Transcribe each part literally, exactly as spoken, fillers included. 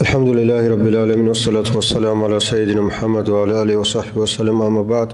الحمد لله رب العالمين، والصلاة والسلام على سيدنا محمد وعلى آله وصحبه وسلم، أما بعد.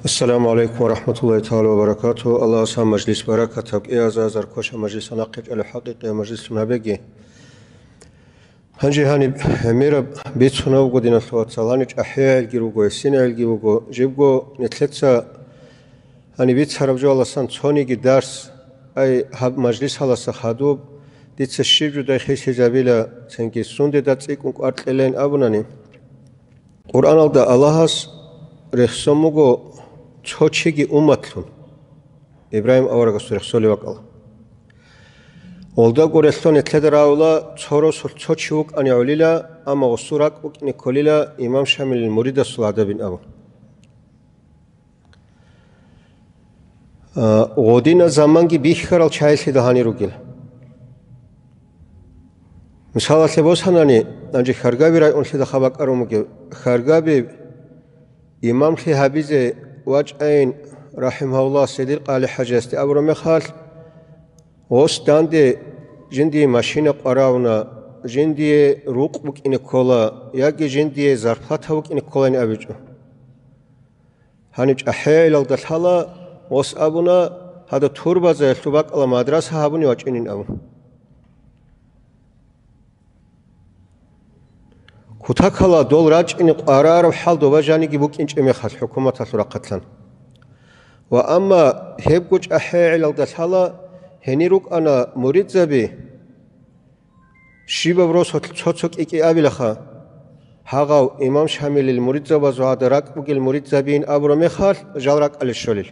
السلام عليكم ورحمة الله تعالى وبركاته. Аллагьас гьаб мажлис баракатаб, кӀиазазар кваша мажлис анахъе чӀалеб хӀакъикъияб мажлислъун гьабеги. Гьанже гьаниб гӀемераб бицунеб буго, диналъул вацал, гьаниб чӀахӀиял гӀелги руго, гьесин гӀелги буго, жибго нилъеца гьаниб бицараб жоялдасан цониги дарс, ай, гьаб мажлисалдаса хадуб, дица щиб жо дайхъизабила, цинги сундеда цӀикӀкӀун кӀвар кьелин абунани, Къуръаналда Аллагьас рехсон буго цо чиги умматлъун, Ибрагьим аварагасул рехсолеб бакӀалда. Гъолда гурелъул нилъеда рагӀула, цо росулъ цо чи вукӀани гӀолила, амма гъосул ракӀ букӀине кколила имам Шамилил муридасул гӀадабин абун. А, гъодинаб заманги бихьарал чагӀилъидал гьанир ругел. Мисалалъе босанани, гьанже Хьаргаби районлъидал хабар кӀарун бугеб, Хьаргаби имамлъи гьабизе вачӀайин, рахӀимагьуллагь, Сидикъали хӀажиясде абураб мехалъ, гъос данде жиндие машина къваравуна, жиндие рукъ букӀине ккола яги жиндие зарплата букӀине кколайин абичӀо. Гьаниб чӀахӀиял гӀелалда лъала, гъос абуна, гьадаб турбазаялъул бакӀалда мадраса гьабуни вачӀинин абун. Кутакалда дол рачӀине къварараб хӀал доба жаниги букӀинчӀеб мехалъ хӀукуматалъул рахъалъан. Ва амма гьебго чӀахӀиял гӀелалда лъала, гьенир рукӀана муридзаби, щибаб росулъ цо-цо кӀикӀи абилаха, гьагъав имам Шамилил муридзабазул гӀадаб ракӀ бугел муридзабийин абураб мехалъ жал ракӀалде щолел.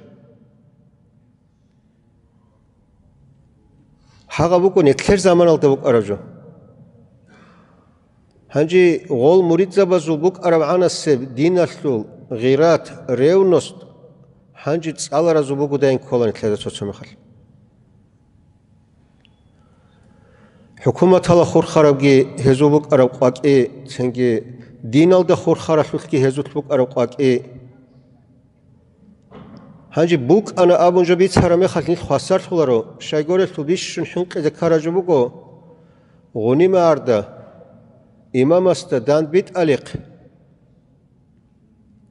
Гьагъаб буго нилъер заманалда букӀараб жо. Гьанже гъол муридзабазул букӀараб гӀанасеб диналъул гъират, ревность гьанже цӀаларазул бугодайин ккола нилъеда цо-цо мехалъ. ХӀукуматалда хурхарабги гьезул букӀараб къвакӀи, цинги диналда хурхаралъулъги гьезулъ букӀараб къвакӀи. Гьанже букӀана абун жо бицараб мехалъ нилъ хвасарлъуларо, щайгурелъул бищун хӀинкъизе ккараб жо буго, гъунима арда имамасда дандбитӀалихъ,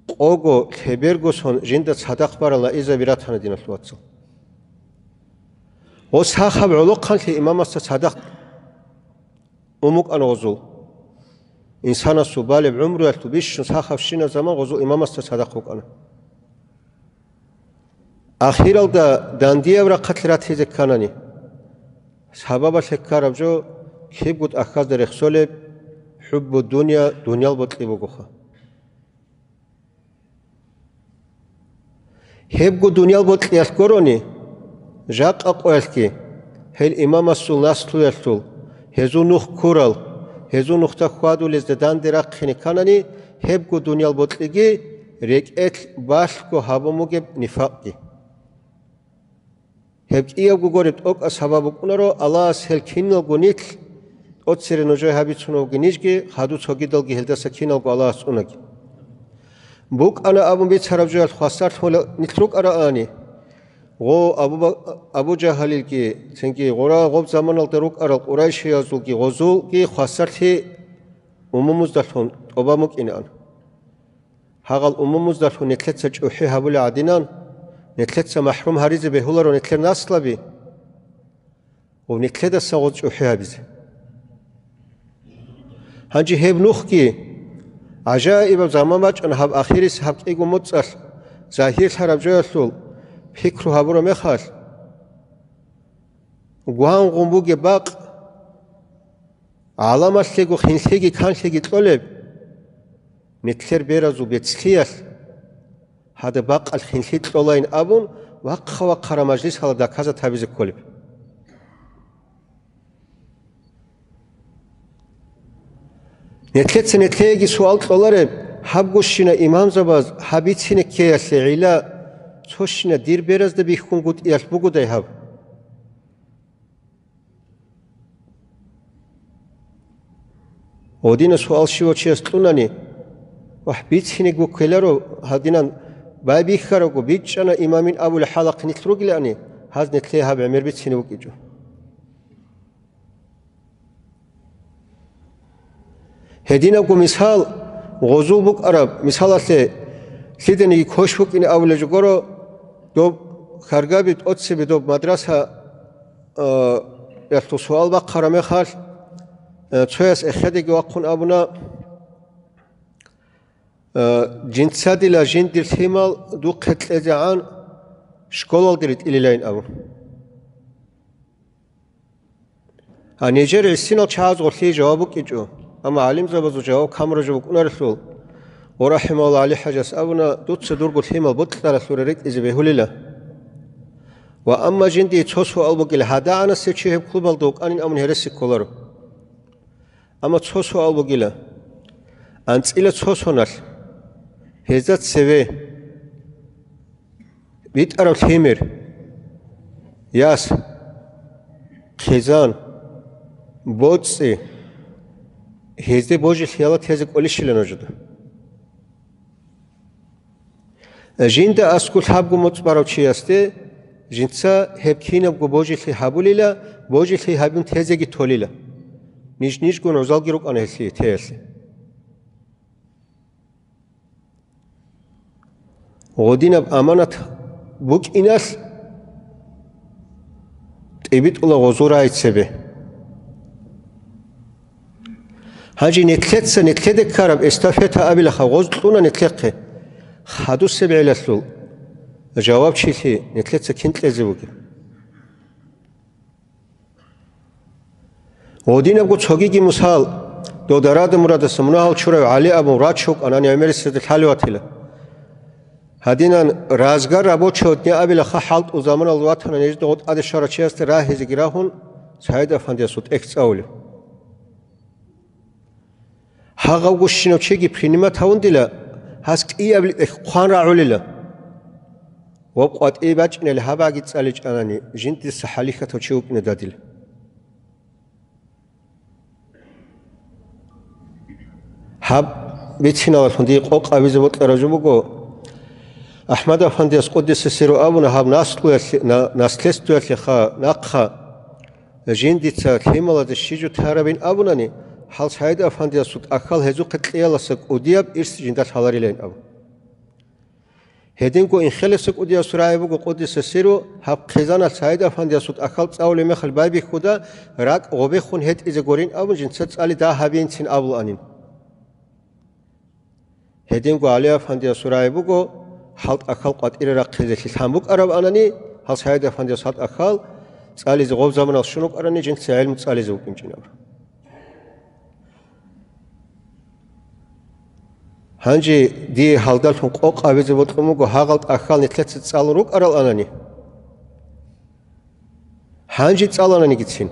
къого лъеберго сон жинда цадахъ барал наизаби ратана, диналъул вацал. Гъос сахаб гӀолохъанлъи имамасда цадахъ ун букӀана гъозул. Инсанасул балеб гӀумруялъул бищун сахабщинаб заман гъозул имамасда цадахъ вукӀана. Ахиралда дандияб рахъалъ ратизе кканани, сабабалъе ккараб жо кибго тӀахьазда рехсолеб, хӀуббу дунья, дуниял бокьи бугоха. Гьебго дуниял бокьиялъ гурони, жакъа къоялъги, гьел имамасул наслуялъул, гьезул нух ккурал, гьезул нухда хьвадулезда данде рахъине кканани, гьебго дуниял бокьиги рекӀелъ балъго гьабун бугеб нифакъги. Гьеб кӀиябго гуреб тӀокӀаб сабаб букӀунаро, Аллагьас гьел киналго нилъ тӀоцере нужее гьабицун вугин нижги, хадуб цогидалги гьелдаса киналго Аллагьас цӀунаги. БукӀана абун бицараб жоялъ хвасарлъула нилъ рукӀараани, гъо Абу Ба-, Абу Жагьалилги, цинги гъура гъоб заманалда рукӀарал къурайшиязулги гъозулги хвасарлъи умумуздалъун тӀубан букӀинаан. Гьагъал умумуздалъун нилъеца чӀухӀи гьабулеб гӀадинан, нилъеца махӀрум гьаризе бегьуларо нилъер наслаби, ва нилъедасан гъоз чӀухӀи гьабизе. Гьанже гьеб нухги, гӀажаибаб заман бачӀана гьаб ахирис гьаб кӀиго моцӀалъ, загьирлъараб жоялъул пикру гьабураб мехалъ, гвангъун бугеб бакъ, гӀаламалъего хинлъиги канлъиги кьолеб, нилъер беразул бецлъиялъ, гьадаб бакъалъ хинлъи кьолайин абун, вахъа-вахъараб мажлисалда доказать гьабизе кколеб. Нилъеца нилъееги суал кьолареб, гьабгощина имамзабаз гьаб бицине ккеялъе гӀилла, цощина дир беразда бихьунгутӀиялъ бугодай гьаб? Гъодина суал щивав чияс кьунани, вагь, бицинего ккеларо, гьадинан байбихьарабго, бичӀчӀана имамин абулеб хӀалахъ нилъ ругилани, гьаз нилъее гьаб гӀемер бицине букӀинчӀо. Гьединабго мисал, гъозул букӀараб мисалалъе лъиданиги квеш букӀине абулеб жо гуро, доб хьаргаби тӀоцебе доб мадраса, а, ялъул суал бахъараб мехалъ, а, цояс эхедеги вахъун абуна, а, жинцадила жиндир лъимал духъе кьезегӀан школалде ритӀилилайин абун. Гьанижер гӀисинал чагӀаз гъолъие жаваб букӀинчӀо, амма гӀалимзабазул жаваб камураб жо букӀунарелъул, ва рахӀимагьуллагь ГӀали-хӀажас абуна, дуца дурго лъимал бокьаралъуре ритӀизе бегьулила. Ва амма жиндие цо суал бугила, гьадагӀанасев чи гьеб клубалда вукӀанин абун гьереси кколаро. Амма цо суал бугила, анцӀила цо соналъ, гьезда цеве битӀараб лъимер, яс, хъизан, боцӀи, гьезде божилъи гьалат гьезе кӀолищила нужеда? Жинда аскӀов лъабго моцӀ барав чиясде жинца гьеб кинабго божилъи гьабулила, божилъи гьабун тезеги толила. Ниж-нижгун гӀузалги рукӀана гьелъие теялъе. Гъодинаб аманат букӀиналъ тӀибитӀула гъозул рагӀи цебе. Гьанже нилъеца, нилъеде ккараб эстафета абилаха, гъоз кьуна нилъехъе. Хадусеб гӀелалъул жавабчилъи нилъеца кин кьезе бугеб? Гъодинабго цогиги мусал, дов Дарада Мурадаса мунагьал чурав ГӀали абун врач вукӀана, гӀемерисезда лъалев ватила. Гьадинан разгар рабочего дня абилаха, хӀалтӀул заманалда ватана нижеда гъо тӀаде щварав чиясда рагьизеги рагьун, СагӀид-афандиясул тӀехь цӀалулев. Гьагъав гущинав чиги принимат гьавундила, гьас кӀиябли тӀехь хъван рагӀулила. Ва къватӀи бачӀинали гьабаги цӀаличӀанани, жиндиса хӀалихьатав чи вукӀине дадила. Гьаб бициналалъун дие къокъ абизе бокьараб жо буго, АхӀмад-афандияс къуддиса сиру абуна, гьаб наслуялъе-, на-, наследствоялъеха нахъа жиндица лъималазе щижу тарабин абунани, гьал СагӀид-афандиясул тӀахьал гьезухъе кьияласа кӀудияб ирс жинда лъаларилан абун. Гьединго Инхелиса кӀудиясул рагӀи буго къуддиса сиру, гьаб хъизаналъ СагӀид-афандиясул тӀахьал цӀалулеб мехалъ байбихьуда, ракӀ гъобехун гьетӀизе гурин абун жинца цӀали дагь гьабиинцин абулаанин. Гьединго ГӀали-афандиясул рагӀи буго, гьал тӀахьал къватӀире рахъизе лъилъан букӀараб анани, гьал СагӀид-афандияс гьал тӀахьал цӀализе гъоб заманал щун вукӀарани, жинца гӀелму цӀализе вукӀинчӀин абун. Гьанже дие гьалдалъун къокъ абизе бокьун буго, гьагъал тӀахьал нилъеца цӀалун рукӀарал анани. Гьанже цӀалананигицин.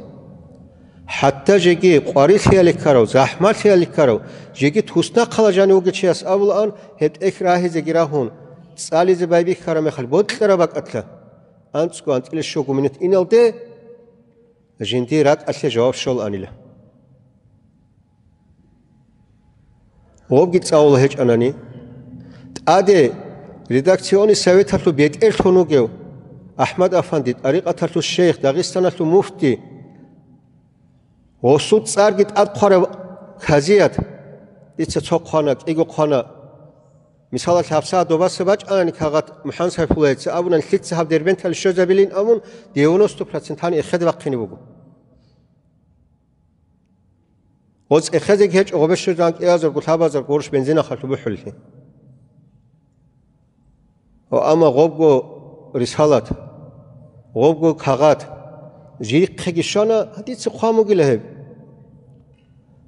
ХӀатта жеги къварилъиялихьарав, захӀмалъиялихьарав, жеги туснахъала жанив вугев чияс абулаан, гьеб тӀехь рагьизеги рагьун, цӀализе байбихьараб мехалъ бокьараб бакӀалъа, анцӀго анцӀила щуго минут иналде жиндир ракӀалъе жаваб щолаанила. Гъобги цӀалула гьечӀанани, тӀаде редакционный советалъул бетӀерлъун вугев АхӀмад-афанди, тӀарикъаталъул шейх, Дагъистаналъул муфти, гъосул цӀарги тӀад хъварав казият, дица цо хъвана, кӀиго хъвана. Мисалалъ, гьабсагӀат добаса бачӀанани кагъат МухӀаммад Сайфуллаевица абунани, лъица гьаб Дербенталде щвезабилин абун, девяносто процент гьаниб эхеде бахъине буго. Гъоз эхезеги гьечӀо, гъобе щвезегӀан кӀиазарго лъабазарго гъурущ бензинахъалъуб бухӀуллъи. Ва амма гъобго рисалат, гъобго кагъат жихъеги щвана, гьадица хъван бугила гьеб.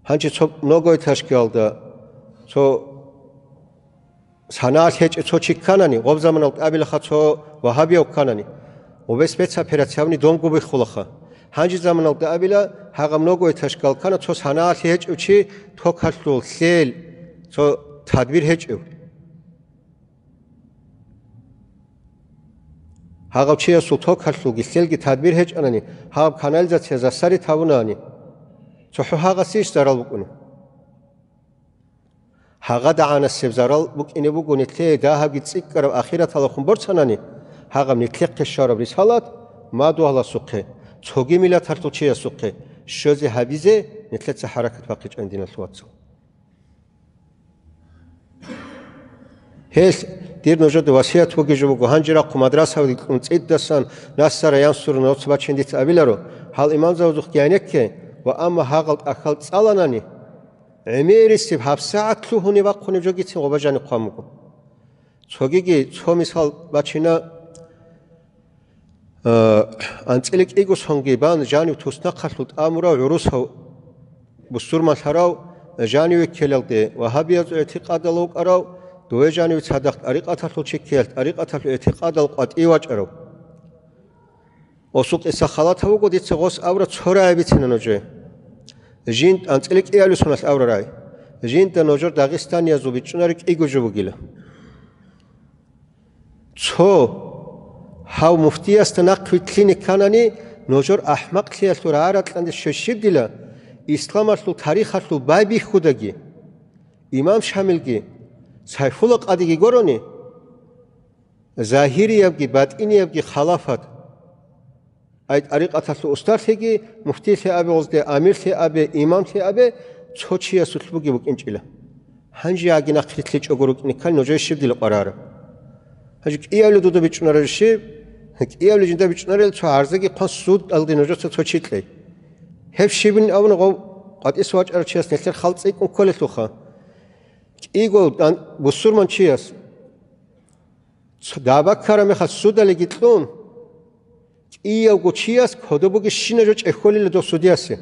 Гьанже цо многоэтажкиялда цо санаалъ гьечӀев цо чи кканани, гъоб заманалда абилаха цо вагьабияв кканани, гъубе спецоперация гьабни донго биххулаха. Гьанже заманалда абила, гьагъа многоэтажкал ккана цо санаалъ гьечӀев чи, токалъул, лъел, цо тадбир гьечӀев. Гьагъав чиясул токалъулги лъелги тадбир гьечӀанани, гьаб канализация засорить гьабунани, цохӀо гьагъасищ зарал букӀуна? ГьагъадагӀанасеб зарал букӀине буго нилъее дагьабги цӀикӀкӀараб ахираталахун борцанани, гьагъаб нилъехъе щвараб рисалат мадугьаласухъе, цоги миллаталъул чиясухъе щвезе гьабизе нилъеца хӀаракат бахъичӀани, диналъул вацал. Гьелъ дир нужеда васият бугеб жо буго, гьанже рахъу мадрасаялде кьун цӀидасан, Нассара, Янсура, Ноца бачин дица абиларо, гьал имамзабазухъ гьанекке ва амма гьагъал тӀахьал цӀаланани, гӀемерисеб гьабсагӀат лъугьунеб бахъунеб жогицин гъоба жаниб хъван буго. Цогиги цо мисал бачина. Э, анцӀила кӀиго сонги бан жанив туснахъалъул тӀамурав гӀурусав бусурманлъарав, жаниве ккелалде вагьабиязул гӀитикъадал вукӀарав, дове жаниве цадахъ тӀарикъаталъул чи ккелалъ тӀарикъаталъул гӀитикъадал къватӀив вачӀарав. Осул къиса халатаб буго, дица гъос абура цо рагӀи бицина нужее. Жин, анцӀила кӀиабилеб соналъ абура рагӀи. Жинда нужер дагъистаниязул бичӀчӀунаре кӀиго жо бугила. Цо, гьав муфтиясда нахъ вилълъине кканани, нужер ахӀмакълъиялъул рагӀа-ракьанде щвей щиб дила, исламалъул тарихалъул байбихьудаги, имам Шамилги, Сайфулла къадиги гурони, загьириябги батӀиниябги халафат. Ай тӀарикъаталъул устарлъиги, муфтилъи абе гъозде, амирлъи абе, имамлъи абе, цо чиясулъ бугеб букӀинчӀила. Гьанже яги нахърилълъичӀого рукӀине ккани нужее щиб дила къварараб? Гьанже кӀиявли дуда бичӀчӀунарел щиб? КӀиявли жинда бичӀчӀунарел цо гӀарзаги хъван судалде нужеца цо чи кьей. Гьеб щибин абуна гъов къватӀис вачӀарав чияс нилъер хал цӀикӀкӀун кколелъулха. КӀиго дан-, бусурман чияс Ц-, даба ккараб мехалъ судалиги кьун, кӀиявго чияс кодоб бугебщинаб жо чӀехьолила дов судиясе.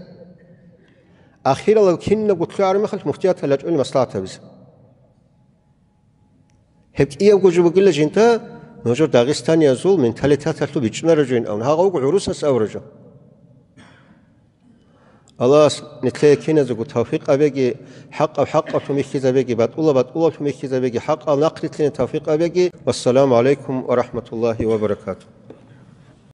Ахиралда кинабго лъугӀараб мехалъ муфтияталда чӀолеб маслахӀат гьабизе. Гьеб кӀиявго жо бугила жинда нужер дагъистаниязул менталитеталъул бичӀчӀунареб жоин абун, гьагъа вуго гӀурусас абураб жо. Аллагьас нилъее киназего тавфикъ гьабеги, хӀакъаб хӀакъаблъун бихьизабеги, батӀулаб батӀулаблъун бихьизабеги, хӀакъал нахърилълъине тавфикъ гьабеги. Вассаламу гӀалайкум ва рахӀматуллагьи ва баракатугь.